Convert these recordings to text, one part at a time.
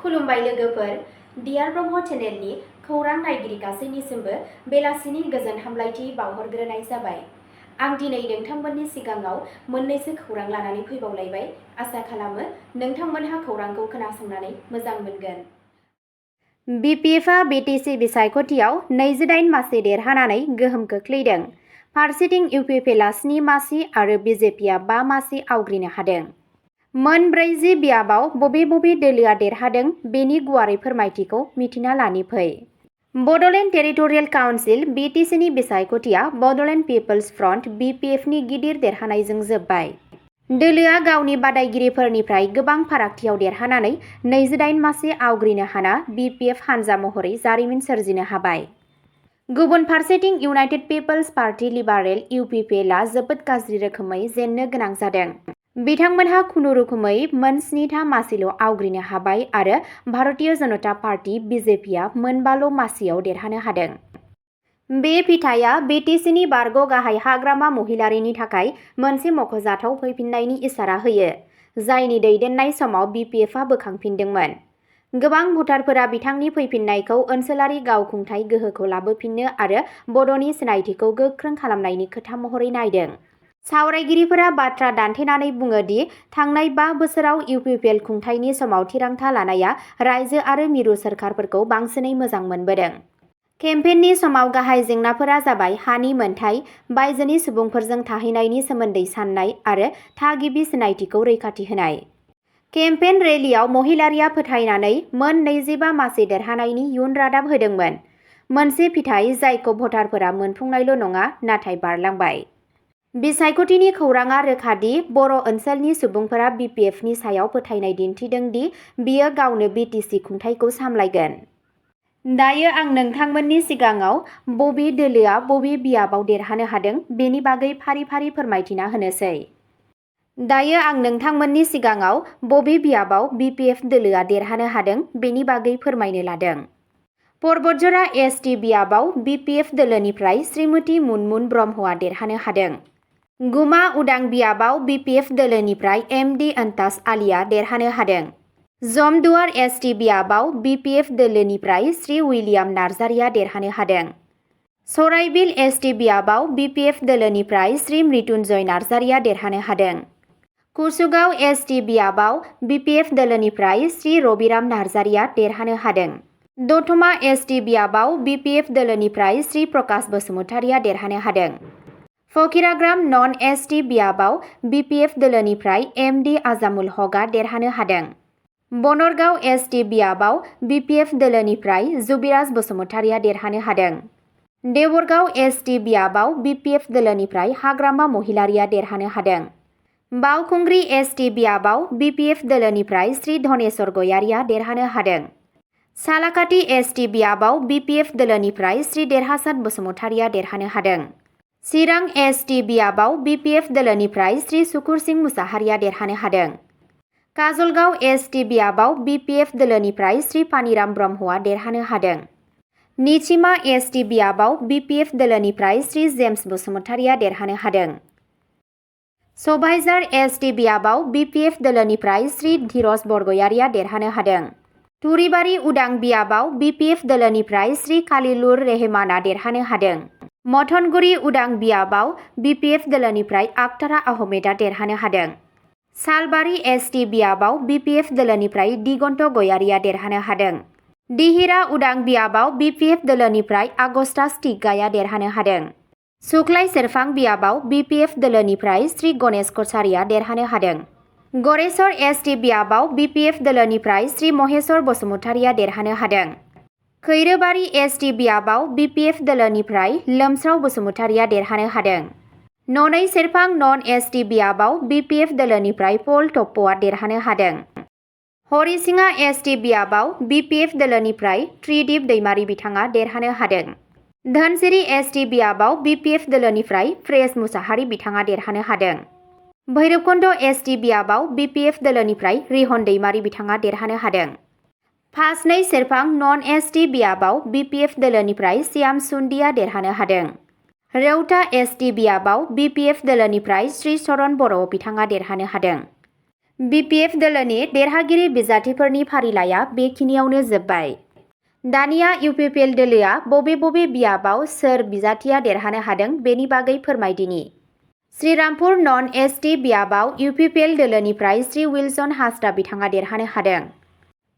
खुलुमबाय लोगोफोर, डियार ब्रह्म चेनेलनि खौरां नायगिरि गासैनिसिमबो बेलासिनि गोजोन हामलायथि बावहरग्रोनाय जाबाय। आं दिनै नोंथांमोननि सिगाङाव मोननैसो खौरां लानानै फैबावलायबाय। आसा खालामो नोंथांमोनहा खौरांखौ खोनासंनानै मोजां मोनगोन। BPFआ BTC बिसायख'थियाव 28 मासि देरहानानै गोहोम खोख्लैदों। फारसेथिं UPPLआ 7 मासि आरो BJPआ 5 मासि आवग्रिनो हादों। मोन 40 बियाबाव बबे दोलोआ देरहादों बेनि गुवारै फोरमायथिखौ मिथिना लानि फै। बड'लेण्ड टेरिटरियेल काउन्सिल BTCनि बिसायख'थिया बड'लेण्ड पिपल्स फ्रन्ट BPFनि गिदिर देरहानायजों जोब्बाय। दोलोआ गावनि बादायगिरिफोरनिफ्राय गोबां फारागथियाव देरहानानै 28 मासि आवग्रिनो हाना BPF हानजा महरै जारिमिन सोरजिनो हाबाय। गुबुन फारसेथिं इउनाइटेड पिपल्स पार्टी लिबारेल UPPLआ जोबोद गाज्रि रोखोमै जेननो गोनां जादों। बिथांमोनहा खुनुरुखुमै मोन 7 मासिल' आवग्रिनो हाबाय आरो भारतीय जनता पार्टी BJPआ मोन 5 मासियाव देरहानो हादों। बे फिथाइया BTCनि बारग' गाहाय हाग्रामा महिलारीनि थाखाय मोनसे मख'जाथाव फैफिन्नायनि इसारा होयो, जायनि दैदेननाय समाव BPFआ बोखांफिनदोंमोन। गोबां भटारफोरा बिथांनि फैफिन्नायखौ ओनसोलारि गावखुंथाय गोहोखौ लाबोफिन्नो आरो बड'नि सिनायथिखौ गोख्रों खालामनायनि खोथा महरै नायदों। सावरायगिरिफोरा बाथ्रा दान्थेनानै बुङो दि थांनाय 5 बोसोराव UPPL खुंथायनि समाव थिरांथा लानाया रायजो आरो मिरु सोरखारफोरखौ बांसिनै मोजां मोनबोदों। केम्पेइननि समाव गाहाय जेंनाफोरा जाबाय हानि मोनथाय, बायजोनि सुबुंफोरजों थाहैनायनि सोमोन्दै सान्नाय आरो थागिबि सिनायथिखौ रैखाथि होनाय। केम्पेइन रेलियाव महिलारीआ फोथायनानै मोन 25 मासि देरहानायनि इयुन रादाब होदोंमोन, मोनसे फिथाइ जायखौ भटारफोरा मोनफुंनायल' नङा नाथाय बारलांबाय। बिसायख'थिनि खौराङा रोखा दि बर' ओनसोलनि सुबुंफोरा BPFनि सायाव फोथायनाय दिन्थिदों दि बियो गावनो BTC खुंथायखौ सामलायगोन। दायो आं नोंथांमोननि सिगाङाव बबे दोलोआ बबे बियाबाव देरहानो हादों बेनि बागै फारि-फारि फोरमायथिना होनोसै। दायो आं नोंथांमोननि सिगाङाव बबे बियाबाव BPF दोलोआ देरहानो हादों बेनि बागै फोरमायनो लादों। पर्बतझरा ST बियाबाव BPF दोलोनिफ्राय श्रीमती मुनमुन ब्रह्मआ देरहानो हादों। गुमा उदां बियाबाव BPF दोलोनिफ्राय MD अन्ताज आलीआ देरहानो हादों। जमदुवार ST बियाबाव BPF दोलोनिफ्राय श्री उइलियाम नार्जारिया देरहानो हादों। सराइबिल ST बियाबाव BPF दोलोनिफ्राय श्री मृत्युन्जय नार्जारिया देरहानो हादों। कुसुगाव ST बियाबाव BPF दोलोनिफ्राय श्री रबिराम नार्जारिया देरहानो हादों। दतमा ST बियाबाव BPF दोलोनिफ्राय श्री प्रकाश बसुमतारिया देरहानो हादों। फकिराग्राम नन ST बियाबाव BPF दोलोनिफ्राय MD आजामुल हकआ देरहानो हादों। बनरगाव ST बियाबाव BPF दोलोनिफ्राय जुबिराज बसुमतारिया देरहानो हादों। देवरगाव ST बियाबाव BPF दोलोनिफ्राय हाग्रामा महिलारीआ देरहानो हादों। बावखुंग्रि ST बियाबाव BPF दोलोनिफ्राय श्री धनेश्वर गयारिया देरहानो हादों। सालाकाथि ST बियाबाव BPF दोलोनिफ्राय श्री देरहासात बसुमतारिया देरहानो हादों। चिरां ST बियाबाव BPF दोलोनिफ्राय श्री सुकुर सिंह मुसाहारिया देरहानो हादों। काजलगाव ST बियाबाव BPF दोलोनिफ्राय श्री पानिराम ब्रह्मआ देरहानो हादों। निचिमा ST बियाबाव BPF दोलोनिफ्राय श्री जेम्स बसुमतारिया देरहानो हादों। सबाइझार ST बियाबाव BPF दोलोनिफ्राय श्री धीरज बरगयारिया देरहानो हादों। तुरिबारि उदां बियाबाव BPF दोलोनिफ्राय श्री खालिलुर रेहमानआ देरहानो हादों। मथनगुरि उदां बियाबाव BPF दोलोनिफ्राय आखतारा आहमेदआ देरहानो हादों। सालबारि ST बियाबाव BPF दोलोनिफ्राय दिगन्त गयारिया देरहानो हादों। दिहिरा उदां बियाबाव BPF दोलोनिफ्राय आगस्ता स्टिग्गाया देरहानो हादों। सुक्लाय सेरफां बियाबाव BPF दोलोनिफ्राय श्री गणेश कछारिया देरहानो हादों। गरेस्वर ST बियाबाव BPF दोलोनिफ्राय श्री महेश्वर बसुमतारिया देरहानो हादों। खैरोबारि ST बियाबाव BPF दोलोनिफ्राय लोमस्राव बसुमतारिया देरहानो हादों। ननै सेरफां नन ST बियाबाव BPF दोलोनिफ्राय पल टप्प'आ देरहानो हादों। हरिसिङा ST बियाबाव BPF दोलोनिफ्राय त्रिदिप दैमारि बिथाङा देरहानो हादों। धोनसिरि ST बियाबाव BPF दोलोनिफ्राय प्रेस मुसाहारि बिथाङा देरहानो हादों। भैरबकुन्द ST बियाबाव BPF दोलोनिफ्राय रिहन दैमारि बिथाङा देरहानो हादों। फासनै सेरफां नन ST बियाबाव BPF दोलोनिफ्राय श्याम सुन्दिया देरहानो हादों। रेवता ST बियाबाव BPF दोलोनिफ्राय श्री चरण बर' बिथाङा देरहानो हादों। BPF दोलोनि देरहागिरि बिजाथिफोरनि फारिलाइया बेखिनियावनो जोब्बाय। दानिया UPPL दोलोआ बबे बबे बियाबाव सोर बिजाथिया देरहानो हादों बेनि बागै फोरमायदिनि। श्रीरामपुर नन ST बियाबाव UPPL दोलोनिफ्राय श्री विल्सन हासदा बिथाङा देरहानो हादों।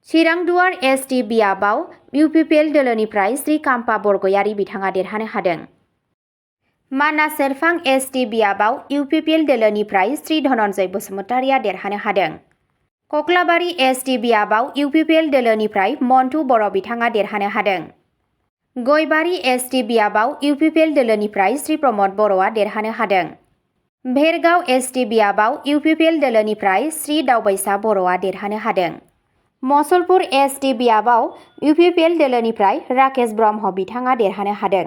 चिरांदुवार ST बियाबाव UPPL दोलोनिफ्राय श्री काम्पा बरगयारी बिथाङा देरहानो हादों। मानास सेरफां ST बियाबाव UPPL दोलोनिफ्राय श्री धनन्जय बसुमतारिया देरहानो हादों। कक्लाबारि ST बियाबाव UPPL दोलोनिफ्राय मन्टु बर' बिथाङा देरहानो हादों। गयबारि ST बियाबाव UPPL दोलोनिफ्राय श्री प्रमद बर'आ देरहानो हादों। भेरगाव ST बियाबाव UPPL दोलोनिफ्राय श्री दावबायसा बर'आ देरहानो हादों। मसलपुर ST बियाबाव UPPL दोलोनिफ्राय राकेश ब्रह्म बिथाङा देरहानो हादों।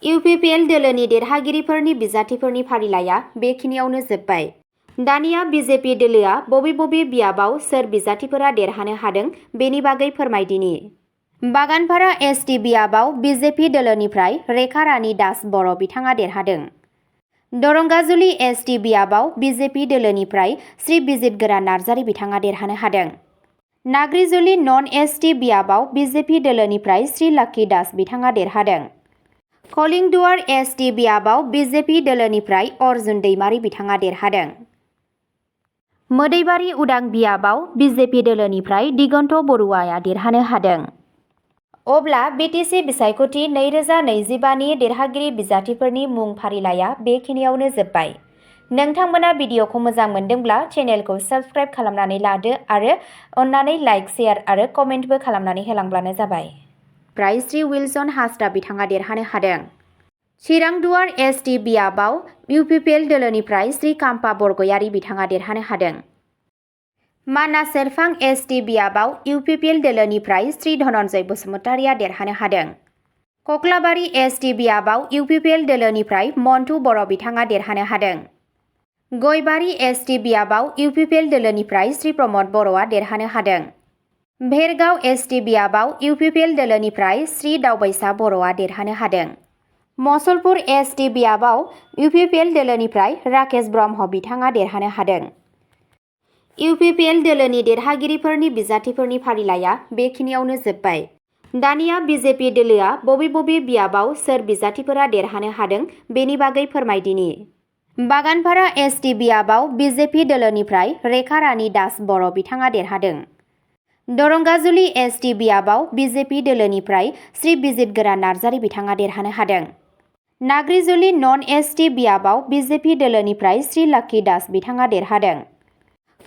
UPPL दोलोनि देरहागिरिफोरनि बिजाथिफोरनि फारिलाइया बेखिनियावनो जोब्बाय। दानिया BJP दोलोआ बबे बबे बियाबाव सोर बिजाथिफोरा देरहानो हादों बेनि बागै फोरमायदिनि। बागानपारा ST बियाबाव BJP दोलोनिफ्राय रेखा रानी दास बर' बिथाङा देरहादों। दरंगाजुलि ST बियाबाव BJP दोलोनिफ्राय श्री बिजित गोरा नार्जारी बिथाङा देरहानो हादों। नाग्रिजुलि नन ST बियाबाव BJP दोलोनिफ्राय श्री लाक्की दास बिथाङा देरहादों। कलिंदुवार ST बियाबाव BJP दोलोनिफ्राय अर्जुन दैमारी बिथाङा देरहादों। मोदैबारि उदां बियाबाव BJP दोलोनिफ्राय दिगन्त बरुवाया देरहानो हादों। अब्ला BTC बिसायख'थि 2025नि देरहागिरि बिजाथिफोरनि मुं फारिलाइया बेखिनियावनो जोब्बाय। नोंथांमोना भिडिअखौ मोजां मोनदोंब्ला चेनेलखौ साबस्क्राइब खालामनानै लादो आरो अन्नानै लाइक, शेयार आरो कमेन्टबो खालामनानै होलांब्लानो जाबाय। प्राय श्री विल्सन हासदा बिथाङा देरहानो हादों। चिरांदुवार ST बियाबाव UPPL दोलोनिफ्राय श्री काम्पा बरगयारी बिथाङा देरहानो हादों। मानास सेरफां ST बियाबाव UPPL दोलोनिफ्राय श्री धनन्जय बसुमतारिया देरहानो हादों। कक्लाबारि ST बियाबाव UPPL दोलोनिफ्राय मन्टु बर' बिथाङा देरहानो हादों। गयबारि ST बियाबाव UPPL दोलोनिफ्राय श्री प्रमद बर'आ देरहानो हादों। भेरगाव ST बियाबाव UPPL दोलोनिफ्राय श्री दावबायसा बर'आ देरहानो हादों। मसलपुर ST बियाबाव UPPL दोलोनिफ्राय राकेश ब्रह्म बिथाङा देरहानो हादों। UPPL दोलोनि देरहागिरिफोरनि बिजाथिफोरनि फारिलाइया बेखिनियावनो जोब्बाय। दानिया BJP दोलोआ बबे बबे बियाबाव सोर बिजाथिफोरा देरहानो हादों बेनि बागै फोरमायदिनि। बागानपारा ST बियाबाव BJP दोलोनिफ्राय रेखा रानी दास बर' बिथाङा देरहादों। दरंगाजुलि ST बियाबाव BJP दोलोनिफ्राय श्री बिजित गोरा नार्जारी बिथाङा देरहानो हादों। नाग्रिजुलि नन ST बियाबाव BJP दोलोनिफ्राय श्री लाक्की दास बिथाङा देरहादों।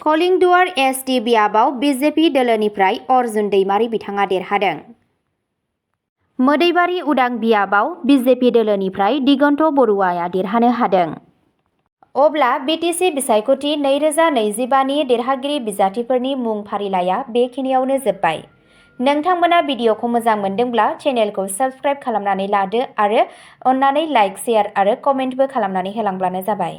कलिंदुवार ST बियाबाव BJP दोलोनिफ्राय अर्जुन दैमारी बिथाङा देरहादों। मोदैबारि उदां बियाबाव BJP दोलोनिफ्राय दिगन्त बरुवाया देरहानो हादों। अब्ला BTC बिसायख'थि 2025नि देरहागिरि बिजाथिफोरनि मुं फारिलाइया बेखिनियावनो जोब्बाय। नोंथांमोना भिडिअखौ मोजां मोनदोंब्ला चेनेलखौ साबस्क्राइब खालामनानै लादो आरो अन्नानै लाइक, शेयार आरो कमेन्टबो खालामनानै होलांब्लानो जाबाय।